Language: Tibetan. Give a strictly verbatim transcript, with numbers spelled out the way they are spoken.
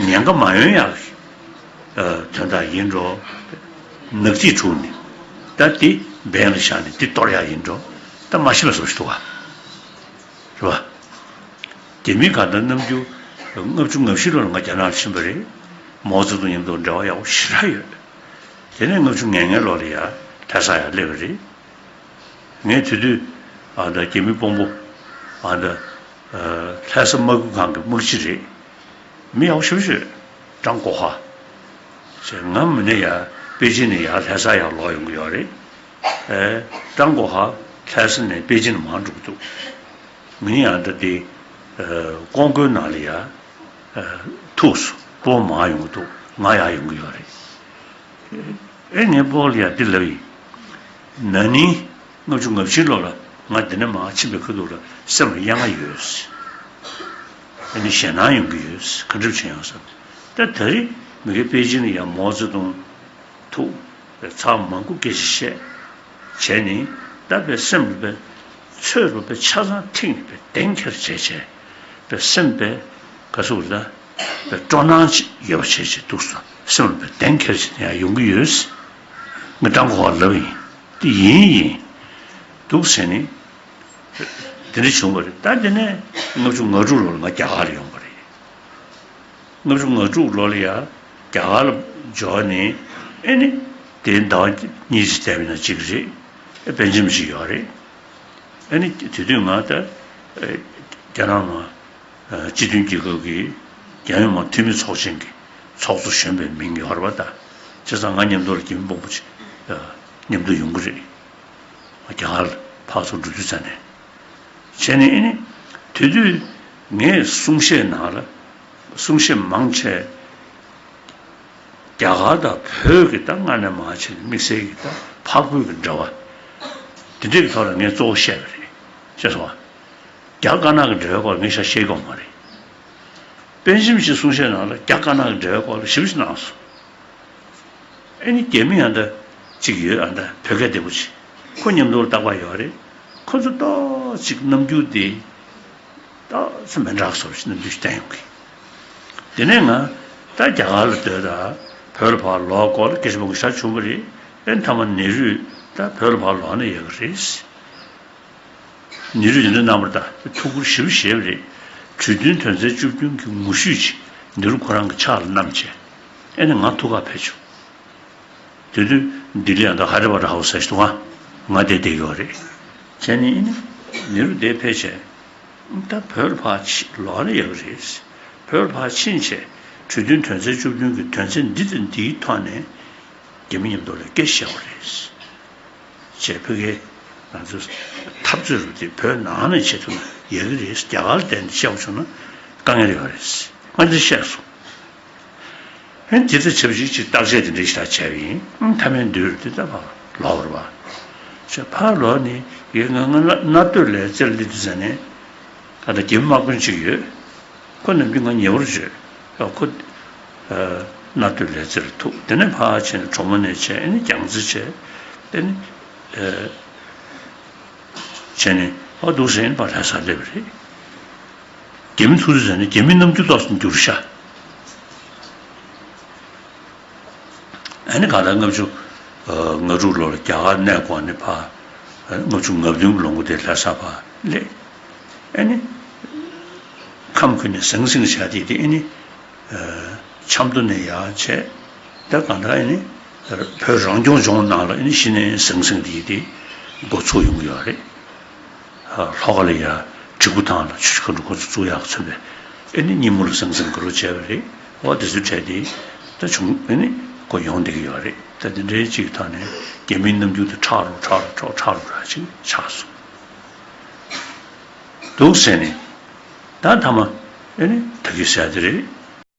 ཉེན་ཁ་མ་ཡོང་ཡག་གི་དོན་དག་ཡིན་འགྲོ། ནག་ཐིག་འཁྲུགས་ནས་ད་དེ་འབེན་ལ་བཞག་ནས་དེ་གཏོར་ཡག་ཡིན་འགྲོ། ད་མ་ཤེས་པ་བཟོ་ཞིག་འདུག་ག་རེད་པ། རྒྱ་མི་གང་ལྟར་ནམ་རྒྱུན་ལྔ་བཅུ་ང་བཞི་ལོ་ལ་ང་རྒྱ་ནག་ལ་ཕྱིན་པ་རེད། མའོ་ཙེ་ཏུང་མཉམ་དུ་འབྲེལ་བ་ཡག་པོ་ཞེ་དྲག་ཡོད། དེ་ནས་ལྔ་བཅུ་ང་ལྔ་ལོ་ལ་ཡ་ལྷ་ས་ཡར་སླེབས་པ་རེད། ངས་དེ་དུས་ཨ་ད་རྒྱ་མི་དཔོན་པོ་ཨ་ད་ལྷ་ས་དམག་ཁུལ་ཁང་གི་དམག་སྤྱི་རེད། མི་ཡག་པོ་ཞེ་པོ་ཅིག་ཀྲང་གོ་ཧྭ། ཟེར། ང་མི་ནས་ཡར་པེ་ཅིན་ནས་ཡར་ལྷ་ས་ཡར་ལོག་ཡོང་གི་ཡོད་རེད། ཨེ། ཀྲང་གོ་ཧྭ་ལྷ་ས་ནས་པེ་ཅིན་མར་འགྲོ་གི་འདུག་ངས་ཡང་ད་དེ་ཀོང་ཀོའི་ནང་ལ་ཡར་ཐུག་སོང་། སྤོ་མར་ཡོང་གི་འདུག་ང་ཡར་ཡོང་གི་ཡོད་རེད། ཨེ། ངས་སྤོ་ལ་ཡར་འདི་ལབ་ཡིན། ན་ནིང་ལྔ་བཅུ་ང་བཞི་ལོ་ལ་ང་འདི་ནས་མར་ཕྱིན་པའི་ཁ་ཐུག་ལ་སེམས་ལ་གཡེང་བ་ཡོད། ཨ་ནི་ཞེད་སྣང་ཡོང་གི་ཡོད། ག་འདྲ་བྱེད་ཡོང་བསམ། ད་ད་རེས་མི་ཁའི་པེ་ཅིན་ལ་ཡང་མའོ་ཙེ་ཏུང་ཐུག་པའི་ཚར་མང་པོ་སྐད་ཆ་བཤད་བྱས་ནས་ད་དཔེ་སེམས་ལ་དཔེ་ཚོད་ལ་དཔེ་ཆ་ཚང་ཐིག་ནས་དཔེ་གདེང་འཁེལ་བྱས་བྱས་དཔེ་སེམས་དཔེ་ག་ཚོད་ལ་དཔེ་སྤྲོ་སྣང་ཅིག་ཡོད་པ་བྱས་བྱས་འདུག་སོང་། སེམས་ལ་དཔེ་གདེང་འཁེལ་བྱས་ནས་ཡང་ཡོང་གི་ཡོད། ངས་ཀྲང་གོ་ཧྭ་ལབ་ཡིན། དེ་ཡིན་ཡིན་འདུག་ཟེར་ནས། དེ་འདྲ་བྱུང་བ་རེད། ད་དེ་ནས་ལྔ་བཅུ་ང་དྲུག་ལོར་ང་རྒྱ་གར་ལ་ཡོང་བ་རེད། ལྔ་བཅུ་ང་དྲུག་ལོ་ལ་ཡ་རྒྱ་གར་ལ་འབྱོར་ནས། ཨེ་ནི་དེའི་ཟླ་བ་གཉིས་ཙམ་བསྡད་པ་ཡིན་ན་གཅིག་རེད། ཨེ། པེ་ཅིན་ཞིག་ཡོད་རེད། ཨེ་ནི་དེ་དུས་ང་ད་རྒྱ་ནག་ནང་སྤྱི་མཐུན་རྒྱལ་ཁབ་ཀྱི་རྒྱལ་ཡོངས་མ་འཐུས་མི་ཚོགས་ཆེན་གྱི་ཚོགས་གཙོ་གཞོན་པའི་མིང་ཡོད་རེད་པ། ད་བྱས་ཙང་ང་མཉམ་དུ་ལ་རྒྱ་མི་དཔོན་པོ་ཅིག་མཉམ་དུ་ཡོང་གི་རེད། རྒྱ་གར་ལ་ཕར་ཚུར་འགྲོ་དུས་ཙམ་ནས། བྱས་ནས་ཨེ་ནི་དེ་དུས་ངས་གསུང་བཤད་ནང་ལ་གསུང་བཤད་མང་ཆེ་རྒྱ་གར་དང་བོད་ཀྱི་ད་སྔ་ནས་མར་བྱས་ནས་དམིགས་བསལ་གྱི་ད་འཕགས་བོད་ཀྱི་འབྲེལ་བ་དེ་འདྲའི་ཐོག་ལ་ངས་གཙོ་བོ་བཤད་པ་རེད། ཤེས་སོང་ང་། རྒྱ་དཀར་ནག་གི་འབྲེལ་བའི་སྐོར་ལ་ངས་ཤ་བཤད་ཀྱི་ཡོད་མ་རེད། པེ་ཅིན་གྱི་གསུང་བཤད་ནང་ལ་རྒྱ་དཀར་ནག་གི་འབྲེལ་བའི་སྐོར་ལ་ཞིབ་ཞིབ་གནང་སོང་། ཨེ་ནི་རྒྱ་མི་ཡང་ད་གཅིག་ཡོད། ཨ། ད་བོད་སྐད་བདེ་པོ་ཅིག་ཁོ་མཉམ་དུ་རྟག་པར་ཡོད་རེད། ཁོ་ཚོ་ཏོག་ཅིག་རྣམ་འགྱུར་དེ་ཏོག་ཙམ་མི་འདྲ་བཟོ་ཞིག་རྣམ་འགྱུར་ཞིག་བསྟན་ཡོང་གི། དེ་ནས་ང་ད་རྒྱ་གར་ལ་སྡོད། ད་བོད་ལ་ཕར་ལོག་སྐོར་ལ་སྐད་ཆ་མང་པོ་ཞིག་བྱུང་བ་རེད། ཨེ། མཐའ་མ་ནེ་རུས་ད་བོད་ལ་ཕར་ལོག་ན་ཡག་གི་རེད། ནེ་རུས་དེ་འདྲ་གནང་བ་རེད། ད་ཐུགས་ཁུར་ཞེ་པོ་བཞེས་པ་རེད། གྲོས་མཐུན་དོན་ཚན་བཅུ་བདུན་གྱི་ངོ་བཤུས་ཅིག་ནེ་རུ་ཁོ་རང་གི་ཕྱག་ལ་བསྣམས་བྱས། ཨེ་ནི་ང་ཐུག་གར་ཕེབས་བྱུང་། དེ་དུས་ལྡི་ལི་ཡང་ད་ཧའི་ཌ་ར་བྷ་ཌ་ཧའུ་སི་ཟེར་ཞིག་འདུག་ག་ང་དེར་བསྡད་ཀྱི་ཡོད་རེད། བྱས་ནས་ཨེ་ནི་ནེ་རུ་དེར་ཕེབས་བྱས། ད་བོད་ལ་ཕར་ཕྱི་ལོག་ན་ཡག་གི་རེད། བོད་ལ་ཕར་ཕྱིན་བྱས་གྲོས་མཐུན་དོན་ཚན་བཅུ་བདུན་གྱི་དོན་ཚན་འདི་དང་འདིའི་ཐོག་ནས་རྒྱ་མི་མཉམ་དུ་ལ་སྐད་ཆ་བཤད་དགོས་རེད། ཅེས་ཕ་གིའི་ང་ཚོ་འཐབ་རྩོད་རུ་དེ་བོད་ནང་ནས་བྱེད་ཐུབ་ན་ཡག་གི་རེད། རྒྱ་གར་ལ་བསྡད་ནས་བཤད་དགོས་བྱུང་ན་དཀའ་ངལ་ཡོད་རེད། ང་འདི་བཤད་སོང་། ཧན། དེ་ཚོ་བྱས་པ་ཞིག་ཅིག་བརྟག་དཔྱད་དེ་འདྲ་ཞིག་ད་བྱས་པ་ཡིན། ཨང་། མཐའ་མའི་མདུན་དེ་ད་ཕར་ལོག་པ་རེད་པ། ཅེས་ཕར་ལོག་ནས་ཡ་ང་ང་ང་མནའ་སྟོད་ལ་རྩེར་སླེབས་དུས་ཙམ་ནས། ད་ལྟ་རྒྱ་མི་དམག་དཔོན་ཅིག་ཡོད། ཁོ་ནམ་རྒྱུན་ང་ཉེ་བར་བྱོས། ཡ། ཁོ་ཨ་མནའ་སྟོད་ལ་རྩེར་ཐུག་དེ་ནས་ཕར་ཕྱིན་ནས་གྲོ་མོ་ནས་བྱས། ཨ་ནི་རྒྱ་རྩིས་བྱས། དེ་ནས་ཨ་བྱས་ནས་ཨ་འདུག་ཟེར་ནས་ཕར་ལྷ་སར་སླེབས་པ་རེད། རྒྱ་མི་ཐུག་དུས་ཙམ་ནས་རྒྱ་མིའི་རྣམ་འགྱུར་ཏོག་ཙམ་འགྱུར་ཤག་ཨ་ནི་གང་ལྟར་ལྔ་བཅུ་ང་དྲུག་ལོར་རྒྱ་གར་གནས་སྐོར་ནས་ཕར། ལྔ་བཅུ་ང་བདུན་གྱི་ལོ་འགོ་དེར་ལྷ་ས་ཕར་སླེབས། ཨ་ནི་ཁམས་ཁུལ་ནས་ཟང་ཟིང་བྱས་ཏེ། དེ་ཨ་ནི་ཆབ་མདོ་ནས་ཡར་བྱས། ད་གང་ལྟར་ཨ་ནི་བོད་རང་སྐྱོང་ལྗོངས་ནང་ལ་ཨ་ནི་གཞི་ནས་ཟང་ཟིང་དེ་དེ་འགོ་ཚུགས་ཡོང་གི་ཡོད་རེད། ལྷོ་ཁ་ལ་ཡ་དྲིལ་བུ་ཐང་ལ་ཆུ་བཞི་སྒང་དྲུག་ཁོ་ཚོ་བཙུགས་ཡག་མཚོན་པའི་ཨེ་ནི་སྙེ་མོ་ལ་ཟང་ཟིང་དགའ་རབ་བྱས་པ་རེད། འོ་དེ་ཚོའི་གྲས་དེ་ད་བྱུང་། ཨེ་ནི་ཁོ་ཡོང་བསྡད་ཀྱི་ཡོད་རེད། ད་དེ་འདྲའི་ཅིག་ཐོག་ནས་རྒྱ་མིའི་རྣམ་འགྱུར་དེ་ཕྲ་རུ་ཕྲ་རུ་ཕྲ་རུ་ཕྲ་རུ་ཕྲ་ཅིག་ཆགས་སོང་འདུག་ཟེར་ནས། ད་མཐའ་མ་ཨེ་ནི་ད་གིན་ཟེར་དེ་རེད།